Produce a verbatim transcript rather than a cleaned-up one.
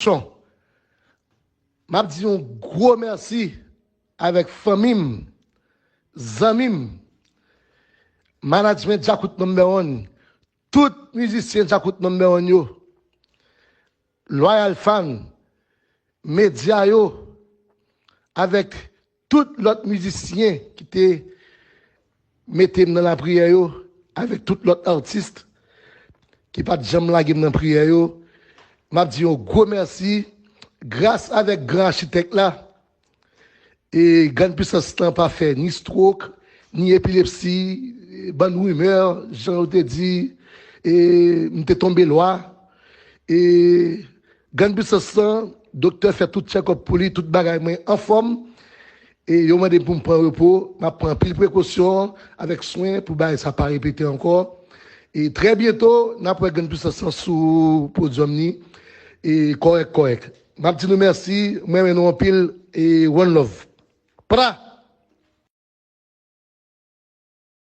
Son. M ap di yon gwo mèsi avèk fanmi m, zanmi m, management Djakout number one, tout mizisyen Djakout number one yo, Loyal Fan, medya yo, avèk tout lòt mizisyen ki te mete m nan lapriyè yo, avèk tout lòt atis ki pa t janm lage m nan priyè yo. M ap di yon gwo mèsi. Gras avèk gran achitèk la, e grann pisans lan pa fè ni stwok, ni epilepsi, bann rimè, jan yo te di, e m te tonbe lwa. E grann pisans lan, doktè fè tout tchèkòp pou li, tout bagay mwen anfòm. E yo mande m pou m pran repo, m ap pran anpil prekosyon avèk swen pou bagay sa pa repete ankò. E trè byento, n ap wè grann pisans lan sou podyòm ni. E kòrèk, kòrèk. M ap di nou mèsi, mwen renmen nou anpil, e one love. Pra!